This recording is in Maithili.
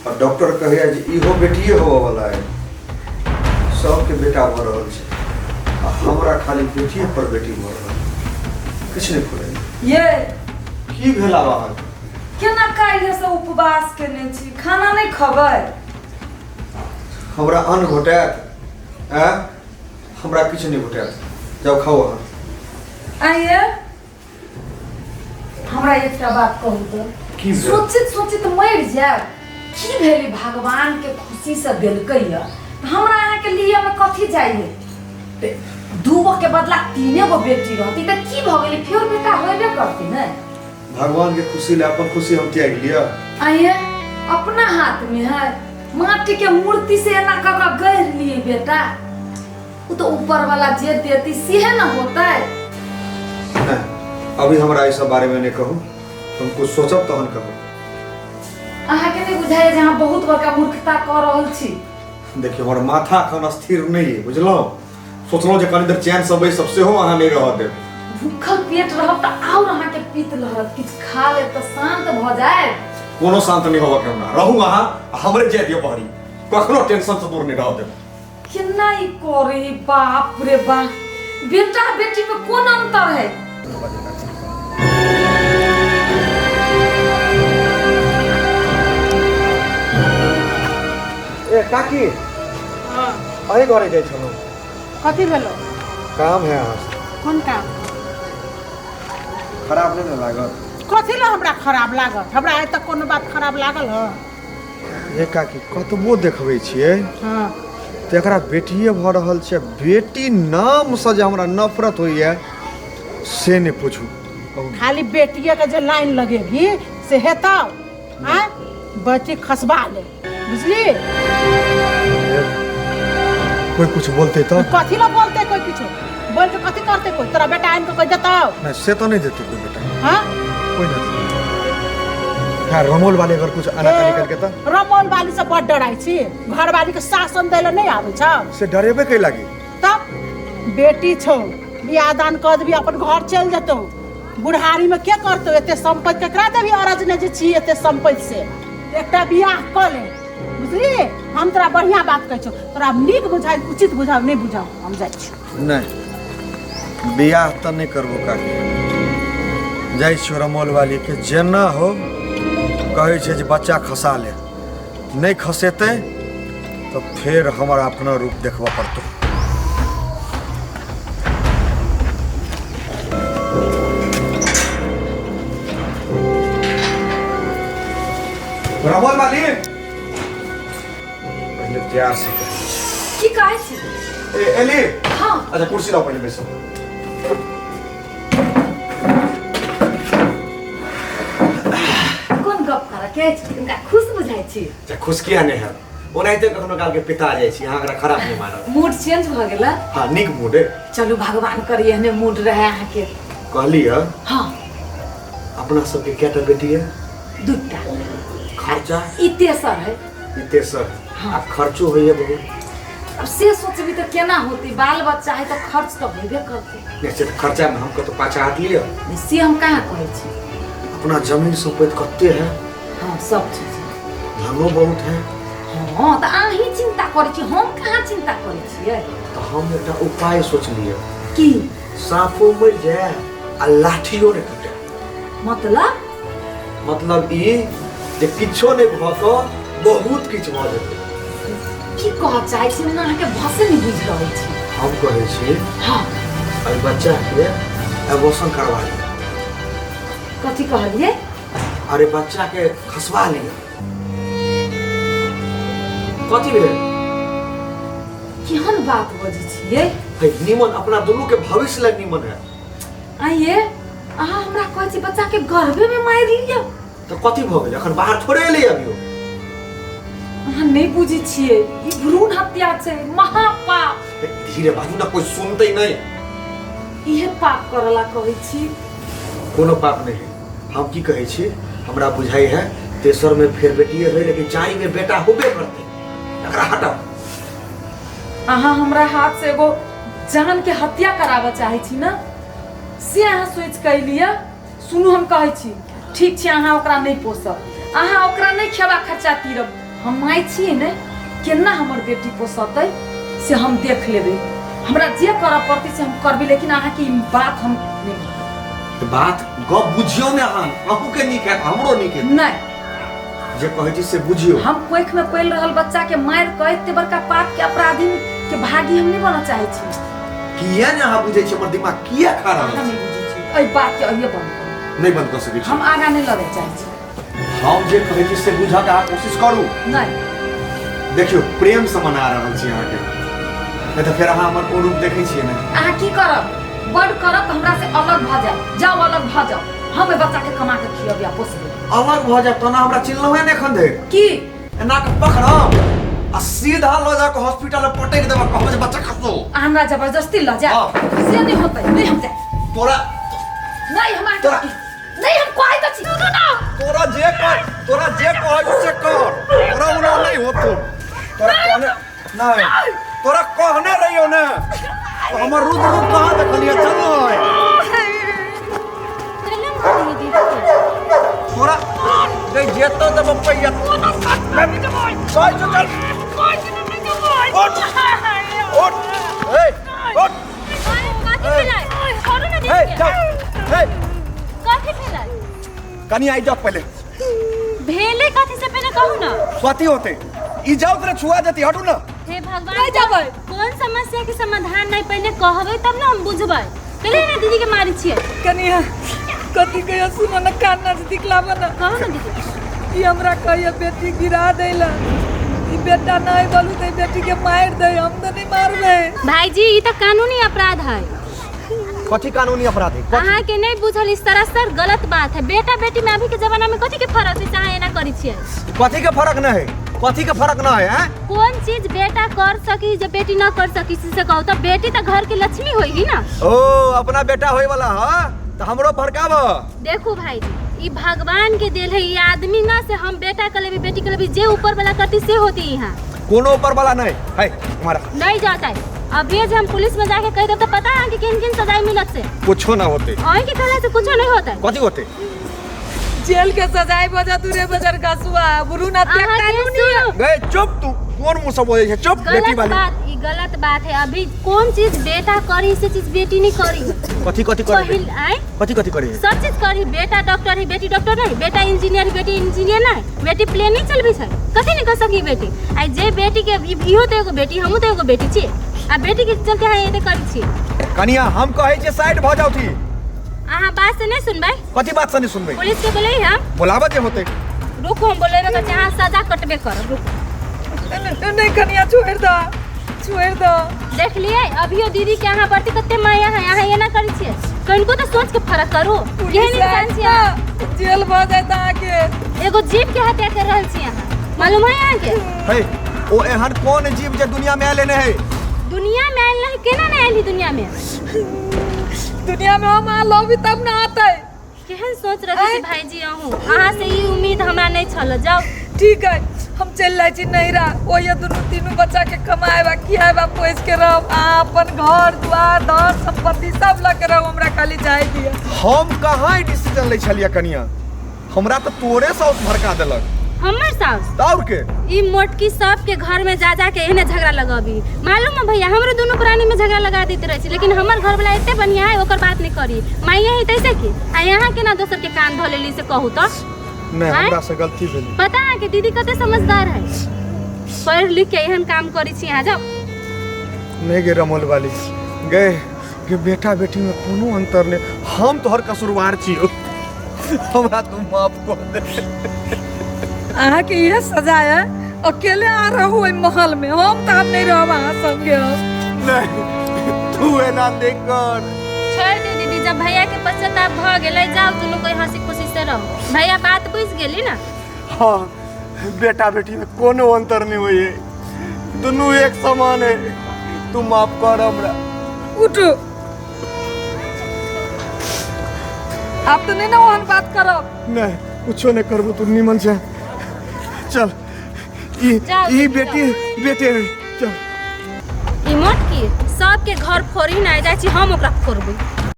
आ डॉक्टर कहैया जे इहो बेटिए होबऽवला है। सबके बेटा भऽ रहल छै आ हमरा खाली बेटिए पर बेटी भऽ रहल छै। किछु नहि फुराइए। ये की भेल आब अहाँके? केना काल्हि से उपवास केने छी, खाना नहि खबै? हमरा अन्न घोटायत? आँय, हमरा किछु नहि घोटायत, जाउ खाउ अहाँ। आइए हमरा एकटा बात कहू तऽ। की भेल? सोचित सोचित मरि जायब। की भेलै, भगवान के खुशी से देलकै यऽ तऽ हमरा अहाँके लिए में कथी जाइए? दूगो के बदला तीने गो बेटी रहती तऽ की भऽ गेलै? फेर बेटा होबे करती ने। भगवान के खुशी ले अपन खुशी हम त्याग लिअ? आइए अपना हाथ में है, माटी के मूर्ति से एना कऽ कऽ गढ़ि लिए बेटा, ओ तो ऊपर वाला जे देती सेहे न होतै। नहीं, अभी हमरा एहि सब बारे में नहीं कहू, हम कुछ सोचब तहन कहब। अहाँके नहि बुझाइए जे अहाँ बहुत बड़का मूर्खता कऽ रहल छी? देखियौ, हमर माथा एखन स्थिर नहि अइ, बुझलहुँ? सोचलहुँ जे कनी देर चैनसँ बैसब, सेहो अहाँ नहि रहऽ देब। भूखल पेट रहब तऽ आओर अहाँके पित्त लहरत, किछु खा लेब तऽ शान्त भऽ जायब। कोनो शान्त नहि होबऽ के हमरा, रहू अहाँ आ हमरे जाय दियौ बहरी, कखनो टेंशनसँ दूर नहि रहऽ देब। केना ई करे, बाप रे बाप, बेटा बेटी में कोन अंतर है? ए काकी। हाँ। अही घरे जाइ छलहुँ। कथी भेलो? काम है अहाँ से। कोन काम? खराब नहि ने लागत? कथी ला हमरा खराब लागत? हमरा आइ तक कोनो बात खराब लागल ह? हे काकी, कतबो देखबै छियै तऽ एकरा बेटिए भऽ रहल छै, बेटी नामसँ जे हमरा नफरत होइए से नहि पूछू। खाली बेटिए के जे लाइन लगेबही से हेतौ? आँय, बेटी खसबा ले, बुझली? कोई कुछ बोलते तो? कथी ला बोलते कोई? किछो बोल के कथी करते कोई? तोरा बेटा आनि के कोई देतौ? नहीं, से तो नहीं देते कोई बेटा। हाँ, कोई नहीं देते। हाँ, रमोल वाले अगर कुछ आनाकानी करके तो? रमोल वाली से बड़ डराइ छी, घरवाली के शासन दै लए नहि आबै छौ। से डरेबे कै लागी? तब बेटी छौ, बियाह दान कऽ देबी, अपन घर चलि जेतौ, बुढ़ारी में के करतौ? एते सम्पत्ति केकरा देबी? अरज ने जे छी एते सम्पत्ति से एकटा बियाह कऽ ले, बुझली? हम तोरा बढ़िया बात कहै छौ, तोरा नीक बुझाइ, उचित बुझाउ, नहि बुझाउ, हम जाइ छी। नहि, बियाह तऽ नहि करबो काकी। जाइ छियौ रमोल वाली के, जेना हो कहै छै जे बच्चा खसा ले, नहि खसेतै तऽ फेर हमर अपना रूप देखबऽ पड़तौ। रमोल वाली, पहिले प्यार से कहै छी। की कहै छी? ए एली। हाँ। अच्छा, कुर्सी लाओ, पहिले बैसो। कोन गप करऽ के अछि? हुनका खुश बुझाइ छी। अच्छा, खुश किया नहि हैब? ओनाहिते कखनो काल के पिता जाइ छी, अहाँ एकरा खराब नहि मानब। मूड चेंज भऽ गेल? हाँ, नीक मूड है। चलू, भगवान करी एहने मूड रहे अहाँके। कहली है। हाँ। अपना सबके कएटा बेटी है? दूटा। खर्चा? ई तेसर है। ई तेसर। हाँ। आ खर्चो होइए बहुत। अब से सोचबी तऽ केना होती? बाल बच्चा है तऽ खर्च तऽ होबे करतै। नहि, से तऽ खर्चा में हम कतौ पाछा हट लिअ? नहि, से हम कहाँ कहै छी। अपना जमीन सम्पत्ति कते है? हाँ, सब चीज। धनो बहुत है। हाँ, तऽ अहीं चिंता करै छी, हम कहाँ चिंता करै छियै? तऽ हम एकटा उपाय सोचलियै। की? साँपो मरि जाय आ लाठियो नहि टूटे। मतलब? मतलब ई जे किछो नहि भऽ कऽ बहुत किछु भऽ जेतै। की कहऽ चाहै छी? हम अहाँके भाषे नहि बुझि रहल छी। हम कहै छी, एहि बच्चाके एबोर्शन करवा लिअ। कथी कहलियै? अरे, बच्चाके खसवा लिअ। कथी भेल? केहन बात बजै छियै? है निमन, अपना दुनू के भविष्य लए निमन है। आइए अहाँ हमरा कहै छी बच्चाके गर्भेमे मारि लिअ? तऽ कथी भऽ गेलै? अखन बाहर थोड़े एलै अभियो। अहाँ नहि बुझै छियै, ई भ्रूण हत्या छै, महापाप। हे, धीरे बाजू ने, कोई सुनतै नहि। इहे पाप करला कहै छी। कोनो पाप नहि है। हम की कहै छी, हमरा बुझाइ है तेसर में फेर बेटिए होइ, लेकिन चारि में बेटा होबे करतै। एकरा हटाउ। अहाँ हमरा हाथ से एगो जान के हत्या कराबऽ चाहै छी ने, से अहाँ सोचि कऽ एलियै? सुनू, हम कहै छी, ठीक छै, अहाँ ओकरा नहि पोसब, अहाँ ओकरा नहि खेबा खर्चा तीरब, हम माय छियै ने, केना हमर बेटी पोसतै से हम देख लेबै। हमरा जे करऽ पड़तै से हम करबै, लेकिन अहाँके ई बात हम नहि मानबै। तऽ बात गप बुझियौ ने अहाँ, अहूँके नीक हैत, हमरो नीक हैत। नहि, जे कहै छी से बुझियौ। हम कोखिमे पलि रहल बच्चाके मारि कऽ एते बड़का पापके अपराधी के भागी हम नहि बनऽ चाहै छी। किया ने अहाँ बुझै छी हमर दिमाग किया खा रहल अहाँ छै? नहि बुझै छी एहि बातके, अहिए बंद करू। नहि बंद कऽ सकै छी। हम आगाँ नहि लड़ै चाहै छी। हम जे कहै छी से बुझऽके अहाँ कोशिश करू। नहि। देखियौ, प्रेमसँ मना रहल छी अहाँके, नहि तऽ फेर अहाँ हमर ओ रूप देखै छियै ने। अहाँ की करब? बड करब तऽ हमरा से अलग भऽ जायब। जाउ, अलग भऽ जाउ। हम एहि बच्चाके कमा कऽ खियब या पोसबै। अलग भऽ जायब तहन हमरा चिन्हलहुँ ने एखन धरि? की एना कऽ पकड़ब आ सीधा लऽ जा कऽ हॉस्पिटल में पटकि देब, कहब जे बच्चा खसो। अहाँ हमरा जबरदस्ती लऽ जायब? हाँ। से नहि होतै, नहि हम जायब। तोरा नहीं हम अहाँके तोरा- नहीं, हम कहै तऽ छी, सुनू ना। तोरा जे कर, तोरा जे कहै से कर। तोरा ओना नहीं होतो। तोरा कहने नहीं, तोरा कहने रहियो ने। तो हमर रुद्र रूप कहाँ देखलिए? चल तोरा नहीं जेतो तऽ बप्पैया चल चल चल, उठ उठ, ए उठ। छोड़ू ना। ए दीदी। चल, ए। कथी भेलै? कनी आई जाओ पहले। भेलै कथी से पहले कहू ना। स्वाति होते ई जाओ तोरा छुआ देती, हटू ना। हे भगवान! नहीं जेबै। कोन समस्या के समाधान नहीं, पहले कहबै तब ना हम बुझबै। पहले ना दीदी के मारी छियै। कनिया, कथी कहियो, सुनो न, कान नजदीक लाबो न। कहू ना दीदी। ई हमरा कहियो बेटी गिरा दैला, ई बेटा नहीं बोलू तो बेटी के मार दे। हम तो नहीं मारबे। भाईजी, ई तो कानूनी अपराध है। कथी कानूनी अपराध है? कथी? अहाँ के नहीं बुझल? ई सरासर गलत बात है। बेटा बेटी में अभी के जमाना में कथी के फर्क है? चाहे एना करी छियै। कथी के फर्क न है? कथी के फर्क न है, हैं? कोन चीज बेटा कर सकी जो बेटी न कर सकी से कहू तो? बेटी तो घर के लक्ष्मी होगी ना। ओ अपना बेटा होए वाला ह तो हमरो भड़काब। देखू भाईजी, ई भगवान के देल है, ई आदमी ना से हम बेटा के लेबी, बेटी के लेबी। जे ऊपर वाला करती से होती यहाँ। कोनो ऊपर वाला नहीं है हमारा। नहीं जाता है। अभी जे हम पुलिस में जाके कह देब तो पता है कि किन किन सजाए मिलत से? कुछो ना होते। अहीं के कहला से कुछो नहीं होता है। कथी होते? जेल के सजाए बजा तुरे बजर घसुआ बुरू ना। अहाँ के कानूनी सुनू। गए, चुप। तू कोन मुंह से बोले छै? चुप बेटी गलत वाली। बात, ई गलत बात है। अभी कौन चीज बेटा करी से चीज बेटी नहीं करी? कथी कथी करे? पहिल आए। कथी कथी करे? सब चीज करी। बेटा डॉक्टर है, बेटी डॉक्टर नहीं? बेटा इंजीनियर है, बेटी इंजीनियर नहीं? बेटी प्लेन नहीं चलबी छै? कथी नहीं कर सकी बेटी? आ जे बेटी के इहो तो एगो बेटी, हमहूँ तो एगो बेटी छी। आ बेटी के चलते अहाँ एते करै छी। कनिया, हम कहै छै साइड भऽ जाउ थी। अहाँ बात से नहीं सुनबै? कथी बात से नहीं सुनबै? पुलिस के बोले हम। बोलाबऽ जे होते। रुकू, हम बोलेबे करै छी। अहाँ सजा कटबे करब, रुकू। नहीं कनिया, छोड़ दो, छोड़ दो। देख लिए, अभियो दीदी के अहाँ प्रति कते माया है। अहाँ एना करै छियै, कनिको तो सोच के फर्क करू। केहन इंसान छियै अहाँ? जेल भऽ जायत अहाँके। एगो जीव के हत्या कर रहल छी अहाँ, मालूम है अहाँके? हे, ओ एहन कोन जीव जे दुनिया में आयल नहीं है? दुनिया में आयल नहीं? केना नहीं आयल ही दुनिया में? दुनिया में हम अहाँ लबी तब ना आते। केहन सोच रखै छी भाईजी अहूँ? अहाँ से ई उम्मीद हमरा नहीं छल। जाउ। ठीक है, हम चलि जाइ छी नैहरा। ओहिए दुनू तीनू बच्चा के कमाएबा, खियाएबा, पोसि के रहब। अहाँ अपन घर द्वार धन संपत्ति सब लऽ के रहू, हमरा खाली जाय दिअ। हम कहाँ ई डिसीजन लै छलियै कनिया? हमरा तऽ तोरे साउस भड़का देलक। हमर साउस? तऽ आओर के? ई मोटकी सबके घर में जा जा के एहने झगड़ा लगाबी, मालूम है भैया? हमरो दुनू प्राणी में झगड़ा लगा देते रहे छी, लेकिन हमर घर वाला एते बढ़िया है, ओकर बात नहीं करी। माइये है तैसे की आ यहाँ केना दोसर के कान धो लेली से कहू तो? नहीं। आँय? हमरा से गलती भेलै। पता है कि दीदी कते समझदार है, पढ़ लिख के एहन काम करी छी यहाँ। जाओ। नहीं गे रमोल वाली गए के, बेटा बेटी में कोनो अंतर नहीं। हम तोहर कसूरवार छियो, हमरा तू माफ कर दे। अहाँके इहे सजा है। अकेले अहाँ रहू ओहि महल में, हम तऽ आब नहीं रहब अहाँ संगे हम। नहीं, तू एना नहीं कर। छोड़ दे दीदी, जब भैया के पश्चाताप भ गेलै, जाओ, दुनू कोई हंसी खुशी से रहो। भैया बात बुझ गेली ना? हाँ, बेटा बेटी में कोनो अंतर नहीं होई है, दुनू एक समान है। तू माफ कर हमरा। उठू। आब तऽ नहीं ना ओहन बात करब? नहीं, कुछो नहीं करबो। तू निमन से चल ई जाओ ई दीदी, बेटी बेटे चल। ई मोटकी सबके घर फोड़ी ना जाइ छी, हम ओकरा फोड़बै।